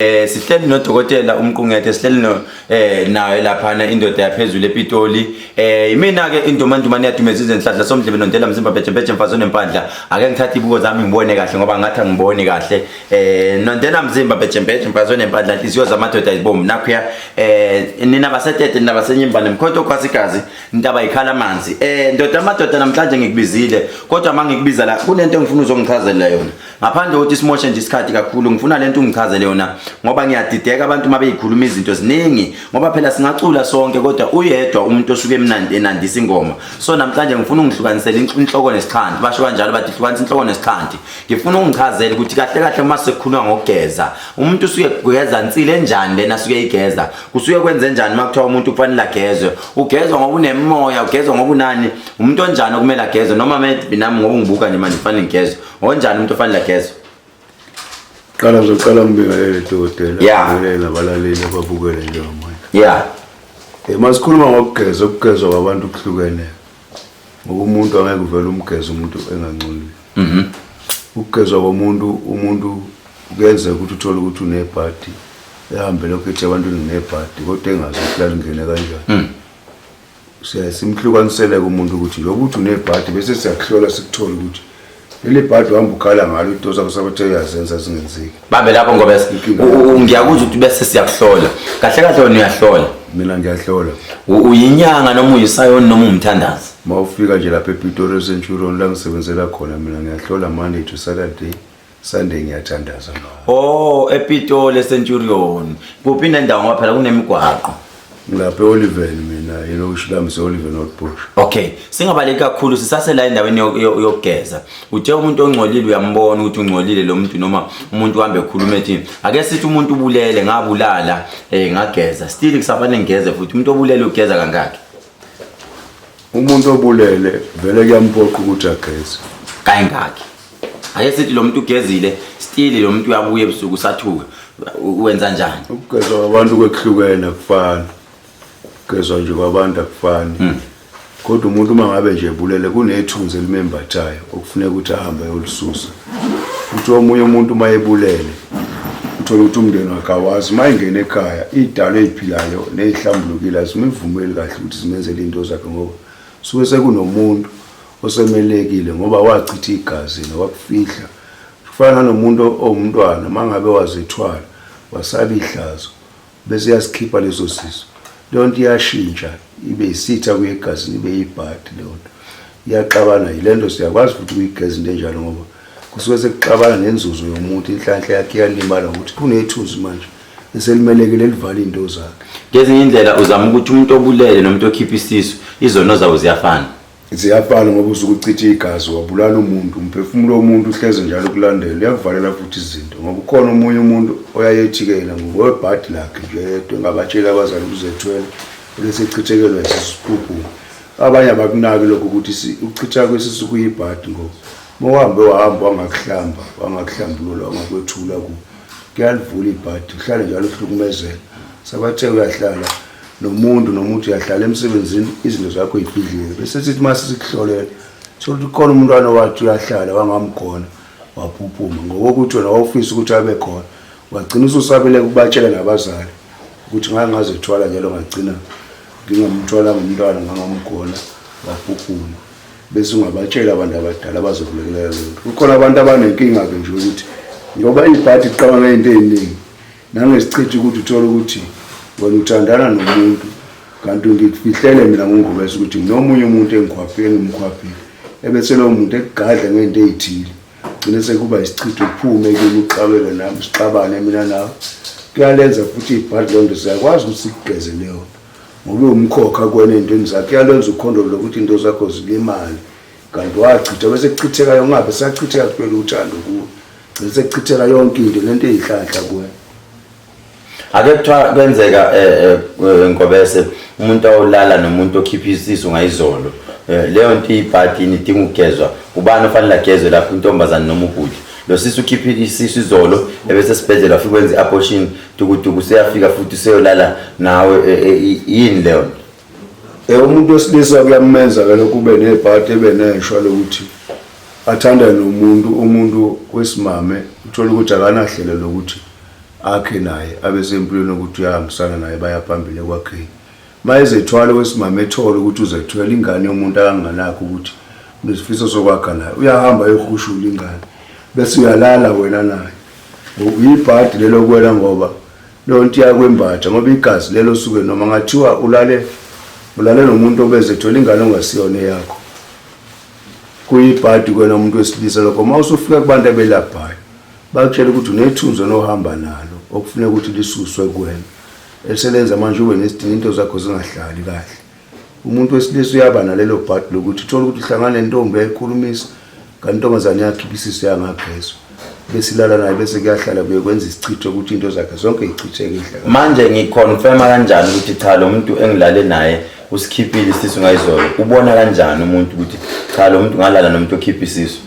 Sihleli nodokotela uMqungethe, sihleli no naye laphana indoda yaphezulu ePitoli. Imina ke indomandumane yadumeza izinhlanhla somdlebe nontela mzimba bheje bheje mfazi onempandla. Ake ngithathe ibuko zami ngibone kahle ngoba ngathi angiboni kahle. Nontela mzimba bheje bheje mfazi onempandla, inhliziyo zamadoda izibomvu nakhuya. Nina basetete, nina basenyimbane, mkhonto khwasikazi, ntaba ikhala amanzi. Ndoda amadoda, namhlanje ngikubizile, kodwa mangikubiza la kunento engifuna uzongichazela yona. Ngaphandle kokuthi simoshe nje isikhathi kakhulu, ngifuna lento ungichazele yona ngoba ngiyadideka abantu uma beyikhuluma izinto ziningi, ngoba phela singacula sonke kodwa uyedwa umuntu osuke emnandi enandisa ingoma. So namhlanje ngifuna ungihlukanisele inhloko nesixhanti. Basho kanjalo, bathi hlukanisa inhloko nesixhanti. Ngifuna ungichazele ukuthi kahle kahle uma sekukhulunywa ngokugeza, umuntu usuke kugeza nsile enjani lena asuke igeza, kusuke kwenze njani uma kuthiwa umuntu kufanele agezwe? Ugezwa ngoba unemoya, ugezwa ngoba unani? Umuntu onjani okumele agezwe? Noma maybe nami ngoba ungibuka nje manje kufanele ngigezwe? Onjani umuntu ofanele agezwe? Qala, ngizoqala ngibingelele, dokotela. Ngibingelele nabalaleli ababukele njengamanje. Masikhuluma ngokugeza, ukugezwa kwabantu kuhlukene. Ngoba umuntu angeke uvele umgeze umuntu engangcolile. Ukugezwa komuntu, umuntu kuyenzeka ukuthi uthole ukuthi unebhadi, ehambe lokhu ethi ebantwini nginebhadi, kodwa engazi ukuthi lalingene kanjani. Siyaye simhlukanisele kumuntu ukuthi njengoba uthi unebhadi, bese siyakuhlola sikuthole ukuthi leli bhadi uhamba ukhala ngalo, into zakho sabathe uyazenza zingenzeki. Bambe lapho ngoba ngiyakuzwa ukuthi bese siyakuhlola. Kahle kahle wena uyahlola? Mina ngiyahlola. Uyinyanga noma uyisayoni noma umthandazi? Uma ufika nje lapha ePitori Centurion la ngisebenzela khona, mina ngiyahlola Monday to Saturday, Sunday ngiyathandaza. Oh, ePitoli Centurion. Kuphi nendawo, ngoba phela kunemigwaqo? Ngilapha e-Oliven mina, ilokishi lami se-Oliven Oudtshoorn. Okay, singabaleki kakhulu, sisasela endaweni yokugeza. Uthe umuntu ongcolile uyambona ukuthi ungcolile lo muntu, noma umuntu uhambe ekhuluma ethi, ake sithi umuntu ubulele, ngabulala, ngageza. Still kusafanele ngigeze futhi? Umuntu obulele ugeza kangaki? Umuntu obulele vele kuyamphoqa ukuthi ageze. Kayingaki? Ake sithi lo muntu ugezile, still lo muntu uyabuya ebusuku usathuka. Wenza njani? Ukugezwa kwabantu kwekuhlukene, akufani. Ukugezwa nje kwabantu akufani. Kodwa umuntu uma ngabe nje ebulele, kunethunzi elimembathayo okufuneka ukuthi ahambe ayolisusa. Futhi omunye umuntu uma ebulele, uthole ukuthi umndeni wakhe awazi, uma engena ekhaya iy'dalo ey'philayo ney'hlambulukile azimivumeli kahle ukuthi zimenzele iy'nto zakhe, ngoba suke sekunomuntu osemelekile ngoba wachitha igazi nowakufihla. Kufana nanomuntu owumntwana, uma ngabe wazithwala wasaba ihlazo bese yasikhipha leso sisu, leyo nto iyashintsha ibe isitha kuye egazini, ibe yibhadi leyo nto, iyaxabana. Yile nto siyakwazi futhi ukuyigeza into enjalo, ngoba kusuke sekuxabana nenzuzo yomuntu, inhlanhla yakhe iyalimala ngokuthi kunethuzi manje eselimelekile elivala iy'nto zakhe. Ngezinye indlela uzama ukuthi umuntu obulele nomuntu okhipha isisu, izono zawo ziyafana? Ziyafana, ngoba usuke uchitha igazi, wabulala umuntu, umphefumulo womuntu uhleze njalo ukulandela, uyakuvalela futhi izinto. Ngoba ukhona omunye umuntu oyayethi-ke yena ngokwebhadi lakhe nje yedwa, engabatsheli abazali ukuzethwele, bese echithekelwa isisu siphuphuma. Abanye abakunaki lokho ukuthi ukuchitha kwesisu kuyibhadi, ngoba uma uhambe wahamba wangakuhlamba, wangakuhlambulula, wangakwethula kuwo, kuyalivula ibhadi, uhlale njalo uhlukumezeka. Sabathe uyahlala nomuntu, noma uthi uyahlala emsebenzini, izinto zakho yibhidlile, bese sithi uma sisikuhlolela thola ukuthi khona umntwana owathi uyahlala wangamgona waphuphuma, ngokokuthi wena wawufisa ukuthi abe khona, wagcina ususabele kubatshela nabazali ukuthi ngake ngazethwala njalo, ngagcina ngingamthwalanga umntwana, ngangamgona waphuphuma. Bese ungabatshela abantu abadala abazokulekelela leyo nto. Kukhona abantu abanenkinga-ke nje ukuthi ngoba ibhadi liqaba ngey'nto ey'ningi nangesichithi, ukuthi uthole ukuthi wena uthandana nomuntu kanti ngikufihlele mina ngungubese ukuthi nginomunye umuntu engikhwaphile, engimkhwaphile, ebese lowo muntu ekugadla ngento ey'thile, gcine sekuba isichitho, uphume kimi, uxabele nami, sixabane mina nawe. Kuyalenza futhi ibhadi leyo nto, siyakwazi ukuthi sikugeze leyo nto ngoba iwumkhokha kuwena ey'ntweni zakho, iyalwenza ukhondolo lokuthi iy'nto zakho zilimale kanti wachitha, bese kuchitheka yongabe sachitheka kuphela uthando kuwe, gcine sekuchitheka yonke into lento eyinhlanhla kuwena. Ake kuthiwa kwenzeka, Ngobese, umuntu awulala nomuntu okhipha isisu ngayizolo. Leyo nto iyibhadi, idinga ukugezwa. Ubani ofanele agezwe lapho, intombazane noma ubhuti? Lo sisi ukhiphe isisu izolo, ebese esibhedlela wafika wenza i-abortion, tukutuku, seyafika futhi useyolala nawe, yini leyo nto? Umuntu wesilisa kuyamenza ke lokhu ube nebhadi, ebe neshwa lokuthi athandane nomuntu, umuntu wesimame, uthole ukuthi akanahlelo lokuthi akhe naye abe sempilweni ukuthi uyahambisana naye baya phambili ekwakheni. Uma ezethwala owesimame ethole ukuthi uzethwele ingane yomuntu akanganakho ukuthi unesifiso sokwakha naye, uyahamba ayohushula ingane bese uyalala wena naye. Yibhadi lelo kuwena ngoba leyo nto iyakwembatha ngoba igazi lelo suke noma ngathiwa ulale ulale nomuntu obezethwele ingane ongasiyona eyakho. Kuyibhadi kwena umuntu wesilisa lokho uma usufika kubantu abelaphayo bakutshela ukuthi unethunzi onohamba nalo okufuneka ukuthi lisuswe kuwena eliselenza manje ube nesidingo into zakho zingahlali kahle. Umuntu wesilisa uyaba nalelo bhadi lokuthi uthole ukuthi uhlangana nentombi uyayikhulumisa kanti intombazane yakhipha isisu yangagezwa bese ilala naye bese kuyahlala kuye kwenza isichitho ukuthi into zakhe zonke yichitheke idla. Manje ngiconfirma kanjani ukuthi cha lo muntu engilale naye usikhiphile isisu ngayizolo? Ubona kanjani umuntu ukuthi cha lo muntu ngalala nomuntu okhipha isisu?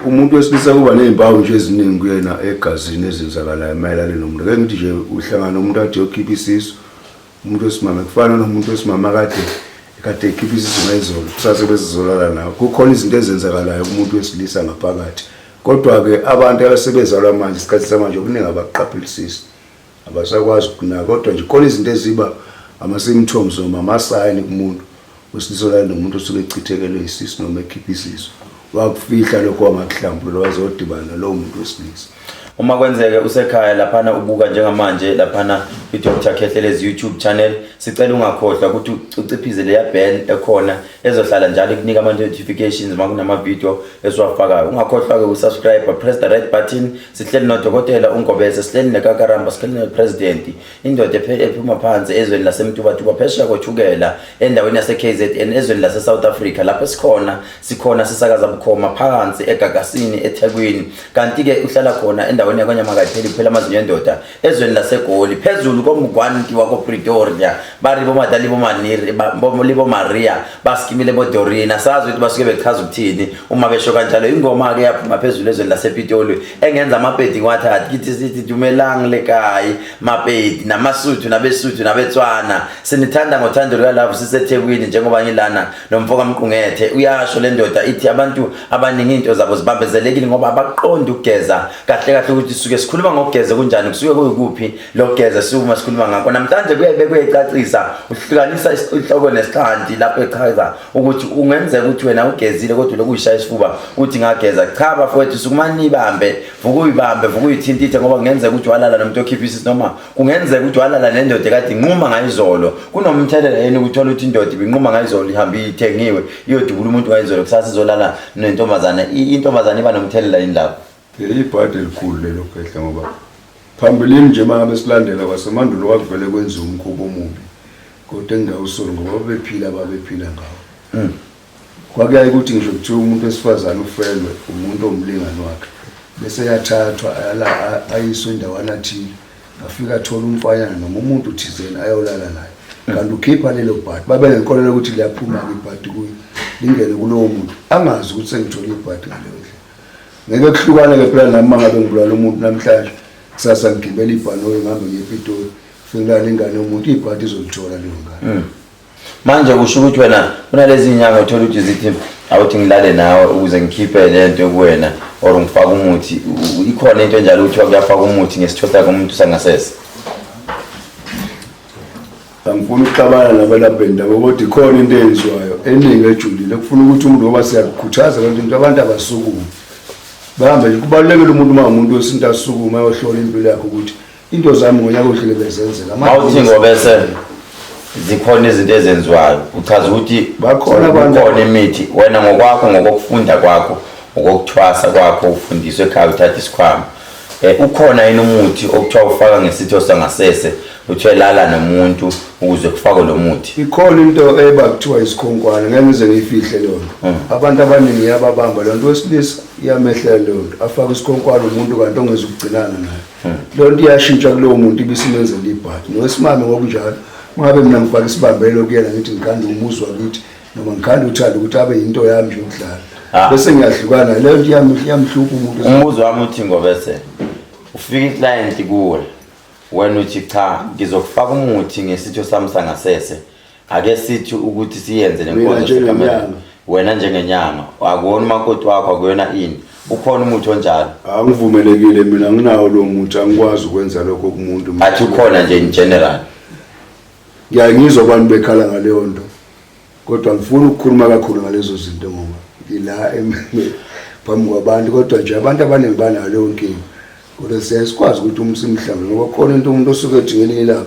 Umuntu wesilisa kuba ney'mpawu nje eziningi kuyena egazini ezenzakalayo mayelana nomuntu. Ake ngithi nje uhlangana nomuntu ade yokhipha isisu, umuntu wesimame kufana nomuntu wesimame akade kade ekhipha isisu ngayizolo, kusasa besizolala nawe. Kukhona izinto ezenzakalayo kumuntu wesilisa ngaphakathi. Kodwa-ke abantu abasebezalwa manje, isikhathi samanje okuningi abakuqaphelisisi, abasakwazi ukunaka. Kodwa nje khona izinto eziba ama-symptoms noma amasayini kumuntu wesilisa olala nomuntu osuke echithekelwe isisu noma ekhipha isisu. Wakufihla lokho wangakuhlambulula wazodibana nalowo muntu wesilisa. Uma kwenzeke usekhaya laphana ubuka njengamanje laphana kwi-Dr Khehlelezi YouTube channel, sicela ungakhohlwa ukuthi uciphize leya bell ekhona ezohlala njalo ikunika ama-notifications uma kunama-video esiwafakayo. Ungakhohlwa-ke ukusubscribe, press the red button. Sihleli nodokotela uNgobese, sihleli nekakaramba, sihleli nopresident, indoda ephuma phansi ezweni laseMtubatuba phesheya koThukela endaweni yase-KZN ezweni lase-South Africa. Lapho esikhona sikhona sisakaza bukhoma phansi eGagasini eThekwini, kanti-ke uhlala khona endaweni yakwaNyamakayipheli kuphela amazinyo endoda ezweni laseGoli phezulu komgwanti wakoPretoria. Bari bomadali bomaniri liboMaria basikimile bodorina, sazi ukuthi basuke bechaza ukuthini uma besho kanjalo. Ingoma-ke yaphuma phezulu ezweni lasePitoli engenza amapedi ngiwathathe kithi sithi dumelang lekayi mapedi namasuthu nabesuthu nabetswana, sinithanda ngothando lukalove siseThekwini. Njengoba ngilana nomfo kaMqungethe, uyasho le ndoda ithi abantu abaningi into zabo zibambezelekile ngoba abaqondi ukugeza kahle kahle ukuthi suke sikhuluma ngokugeza kunjani, kusuke kuyikuphi lokugeza sukuma sikhuluma ngakho namhlanje. Kuyabe kuyecacisa uhlukanisa inhloko nesixhanti lapho echaza ukuthi ungenzeka ukuthi wena ugezile kodwa lokhu uyishaya isifuba uthi ngageza. Cha bafowethu, sukuma nibambe, vuka uyibambe, vuka uyithintithe, ngoba kungenzeka ukuthi walala nomuntu okhipha isisu noma kungenzeka ukuthi walala nendoda ekade inquma ngayizolo. Kunomthelela yini ukuthola ukuthi indoda ibinquma ngayizolo, ihambe ithengiwe iyodubula umuntu ngayizolo, kusasa izolala nentombazane? Intombazane iba nomthelela yini lapho? Ibhadi elikhulu lelo khehla, ngoba phambilini nje uma ngabe silandela kwasemandulo kwakuvele kwenziwa umkhuba omubi kodwa engingawusoli ngoba babephila babephila ngawo. Kwakuyaye ukuthi ngisho kuthiwa umuntu wesifazane ufelwe umuntu owumlingani wakhe bese eyathathwa ayiswe endaweni athile, afike athole umfanyana noma umuntu thizeni ayolala naye, kanti ukhipha lelo bhadi. Babe nenkolelo ukuthi liyaphuma-ke ibhadi kuye lingene kulowo muntu, angazi ukuthi sengithole ibhadi ngaleyo ndlela. Ngeke kuhlukane-ke phela nami uma ngabe ngibulala umuntu namhlanje, kusasa ngigibela ibhanoyi ngihambe ngiye ePitoli, fike ngilale ingane yomuntu, ibhadi izolithola leyo ngane. Manje kusho ukuthi wena kunalezi nyanga uthola ukuthi zithi awuthi ngilale nawe ukuze ngikhiphe le nto kuwena or ngifake umuthi. Ikhona into enjalo kuthiwa kuyafaka umuthi ngesitho sakhe umuntu sangasese? Angifuni ukuxabana nabalaphi bendabuko, kodwa ikhona into eyenziwayo eningi ejulile kufuna ukuthi umuntu, ngoba siyakukhuthaza loo nto into abantu abasukume bahambe nje. Kubalulekile umuntu uma umuntu wesintu asukume ayohlola impilo yakhe ukuthi into zami ngonyaka odlule bezenzeka. Mawuthi ngobese zikhona izinto ezenziwayo, uchaza ukuthi Bakhona abantu- kukhona imithi. Wena ngokwakho, ngokokufunda kwakho, ngokokuthwasa kwakho, ufundiswe ekhaya, uthatha isikhwama, ukhona yini umuthi okuthiwa ufaka ngesitho sangasese, kuthiwe lala nomuntu ukuze kufakwe lo muthi? Ikhona into eba kuthiwa isikhonkwane, ngeke ngize ngiyifihle leyo nto. Abantu abaningi iyababamba leyo nto, wesilisa iyamehlela leyo nto, afake isikhonkwane umuntu kanti ongezukugcinana naye. Leyo nto iyashintsha kulowo muntu ibisimenzela ibhadi, nowesimame ngokunjalo. Uma ngabe mina ngifake isibambelo kuyena ngithi ngikhanda umuzi wakithi noma ngikhanda uthando ukuthi abe yinto yami nje yokudlala, bese ngiyahlukana, leyo nto iyamhlupha umuntu. Umbuzo wami uthi ngobese ufika iclient kuwe, wena uthi cha, ngizokufaka umuthi ngesitho sami sangasese, ake sithi ukuthi siyenze le Mina nkonzo njengenyanga. sekamereni. Wena njengenyanga, akuwona umakoti wakho, akuyona ini. Ukhona umuthi onjalo? Angivumelekile mina, nginawo lo muthi, angikwazi ukwenza lokho kumuntu. Athi ukhona nje in general. Ngiyaye ngizwa abantu bekhala ngaleyo nto, kodwa ngifuna ukukhuluma kakhulu ngalezo zinto ngoba ngila phambi kwabantu. Kodwa nje abantu abaningi banayo leyo nkinga, kodwa siyaye sikwazi ukuthi umuntu simhlambe, ngoba khona into umuntu osuke ethi ngelinye ilanga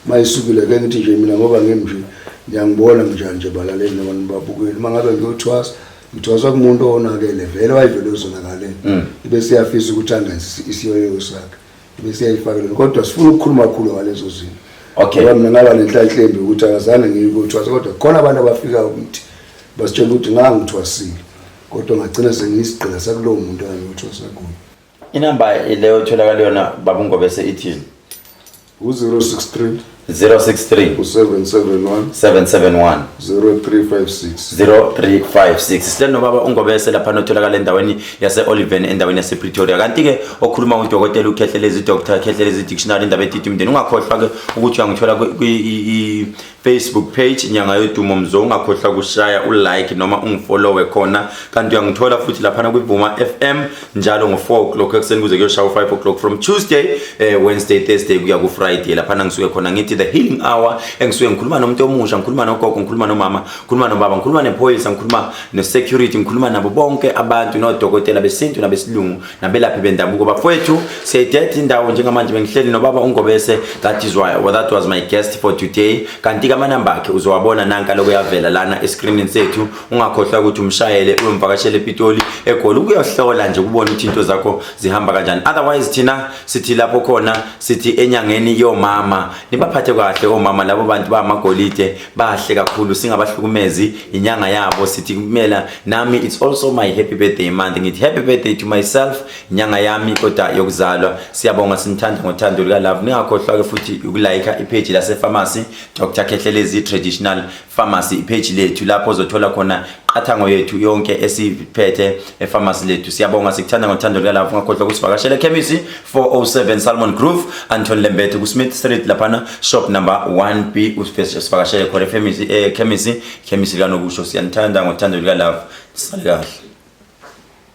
uma isukile. Ke ngithi nje mina, ngoba ngimnje, ngiyangibona njani nje, balaleli nabantu babukeli, uma ngabe ngiyothwasa, ngithwasa kumuntu owonakele vele, wayevele uzonakalele, ibe siyafisa ukuthi angenzi isiyoyo sakhe, ibe siyayifakela. Kodwa sifuna ukukhuluma kakhulu ngalezo zinto. Ngoba mina ngaba nenhlanhla embi ukuthi akazange ngiyikuthwasa, kodwa khona abantu abafika ukuthi basitshela ukuthi ngangithwasile, kodwa ngagcina sengiyisigqila sakulowo muntu angiyothwasa kuyo. Inamba leyo otholakala yona, baba uNgobese, ithini? U-063 063 u-771 771 0356. 0356. Sihleli nobaba uNgobese lapha, notholakala endaweni yase-Oliven, endaweni yasePretoria. Kanti-ke okhuluma udokotela uKhehlelezi, Dr Khehlelezi Dictionary, indaba etiti umndeni. Ungakhohlwa-ke ukuthi uyangithola kwi-Facebook page, Nyanga Yodumo Mzo. Ungakhohlwa ukushaya u-like noma ungifollowe khona. Kanti uyangithola futhi laphana kwiVuma FM njalo ngo-4 o'clock ekuseni kuze kuyoshaya u-5 o'clock, from Tuesday, Wednesday, Thursday kuya ku-Friday. Laphana ngisuke khona ngithi The Healing Hour, engisuke ngikhuluma nomuntu omusha, ngikhuluma nogogo, ngikhuluma nomama, ngikhuluma nobaba, ngikhuluma nephoyisa, ngikhuluma ne-security, ngikhuluma nabo bonke abantu, nodokotela besintu nabesilungu nabelaphi bendabuko. Bafowethu, siyayideda indawo njengamanje. Bengihleli nobaba uNgobese. That is why, well, that was my guest for today. Kanti-ke amanamba akhe uzowabona nanka lokho yavela lana eskrinini sethu. Ungakhohlwa ukuthi umshayele, uyomvakashela ePitoli, eGoli, ukuyohlola nje, ukubona ukuthi into zakho zihamba kanjani. Otherwise thina sithi lapho khona sithi enyangeni yomama, nibaphathe kahle omama labo bantu bamagolide, bahle kakhulu, singabahlukumezi. Inyanga yabo sithi kumela nami, it's also my happy birthday month. Ngithi happy birthday to myself, inyanga yami kodwa yokuzalwa. Siyabonga, sinithanda ngothando lika love. Ningakhohlwa ke futhi ukulike ipage lase pharmacy, Dr Khehlelezi Traditional Pharmacy, ipage lethu lapho uzothola khona qathango yethu yonke esiphethe epharmacy lethu. Siyabonga, sikuthanda ngothando lika love. Ungakhohlwa ukusivakashela ekhemisi, 407 Salmon Grove, Anton Lembede, ku Smith Street laphana, shop number 1B. Usivakashele khona ekhemisi, ekhemisi, khemisi kanokusho. Siyanithanda ngothando lika love. Sale kahle.